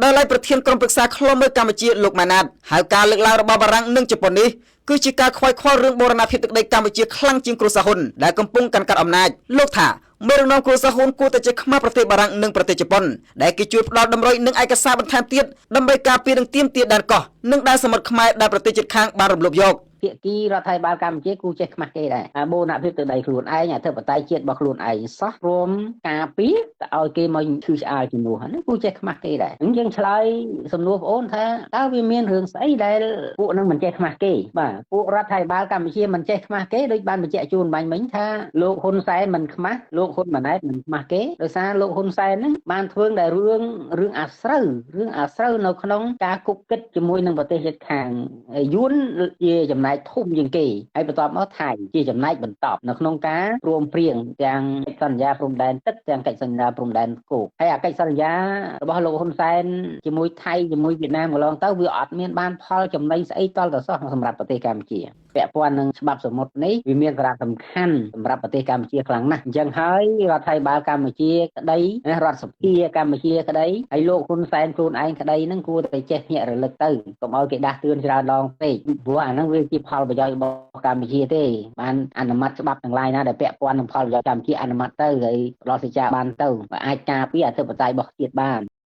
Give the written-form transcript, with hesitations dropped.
ដោយឡែកប្រធានក្រុមប្រឹក្សាឃ្លាំមើលកម្ពុជាលោកម៉ាណាតហៅការលើកឡើងរបស់បារាំងនិងជប៉ុននេះគឺជាការខ្វាយខ្វល់រឿងបូរណភាពទឹកដីកម្ពុជាខ្លាំងជាងគ្រួសារហ៊ុនដែលកំពុងកាន់កាត់អំណាចលោកថាមេដឹកនាំគ្រួសារហ៊ុនគួរតែចេះខ្មាស់ប្រទេសបារាំងនិងប្រទេសជប៉ុនដែលគេជួយផ្ដល់តម្រុយនិងឯកសារបន្ថែមទៀតដើម្បីការពារនិងទាមទារដែនកោះនិងដែនសមុទ្រខ្មែរដែលប្រទេសជិតខាងបានរំលោភយក។ ភាគីរដ្ឋាភិបាលកម្ពុជាគូចេះខ្មាស់គេដែរអាបូរណភាពទឹកដីខ្លួនឯងអធិបតេយ្យជាតិរបស់ខ្លួនឯងសោះព្រមការពារទៅឲ្យគេមកឈឺឆ្អាលជំនួសហ្នឹងគូចេះខ្មាស់គេដែរអញ្ចឹងឆ្លើយសំណួរបងអូនថាតើវាមានរឿងស្អីដែលពួកនឹងមិនចេះខ្មាស់គេបាទពួករដ្ឋាភិបាលកម្ពុជាមិនចេះខ្មាស់គេដូចបានបញ្ជាក់ជូនបាញ់មិញថាលោកហ៊ុនសែនមិនខ្មាស់លោកហ៊ុនម៉ាណែតមិនខ្មាស់គេដោយសារលោកហ៊ុនសែនហ្នឹងបានធ្វើតែរឿងរឿងអាស្រូវរឿងអាស្រូវនៅក្នុងការគប់គិតជាមួយនឹងប្រទេសជិតខាងយួនជាចំណែកធំជាងគេហើយបន្ទាប់មកថៃជាចំណែកបន្តនៅក្នុងការព្រមព្រៀងទាំងកិច្ចសន្យាព្រំដែនទឹកទាំងកិច្ចសន្យាព្រំដែនគោកហើយអាកិច្ចសន្យារបស់លោកហ៊ុនសែនជាមួយថៃជាមួយវៀតណាមកន្លងទៅវាអត់មានបានផលចំណេញស្អីតល់ទៅសោះសម្រាប់ប្រទេសកម្ពុជាពាក់ព័ន្ធនឹងច្បាប់សមុទ្រនេះវាមានសារៈសំខាន់សម្រាប់ប្រទេសកម្ពុជាខ្លាំងណាស់អញ្ចឹងហើយរដ្ឋាភិបាលកម្ពុជាក្តីរដ្ឋសភាកម្ពុជាក្តីហើយលោកហ៊ុនសែនខ្លួនឯងក្តីហ្នឹងគួរតែចេះភ្ញាក់រលឹកទៅកុំឲ្យគេដាស់តឿនច្រើនដងពេកព្រោះអាហ្នឹងវាជាផលប្រយោជន៍របស់កម្ពុជាទេបានអនុម័តច្បាប់ទាំងឡាយណាដែលពាក់ព័ន្ធនឹងផលប្រយោជន៍កម្ពុជាអនុម័តទៅហើយផ្ដល់សេចក្ដីបានទៅអាចការពារអធិបតេយ្យរបស់ជាតិបាន។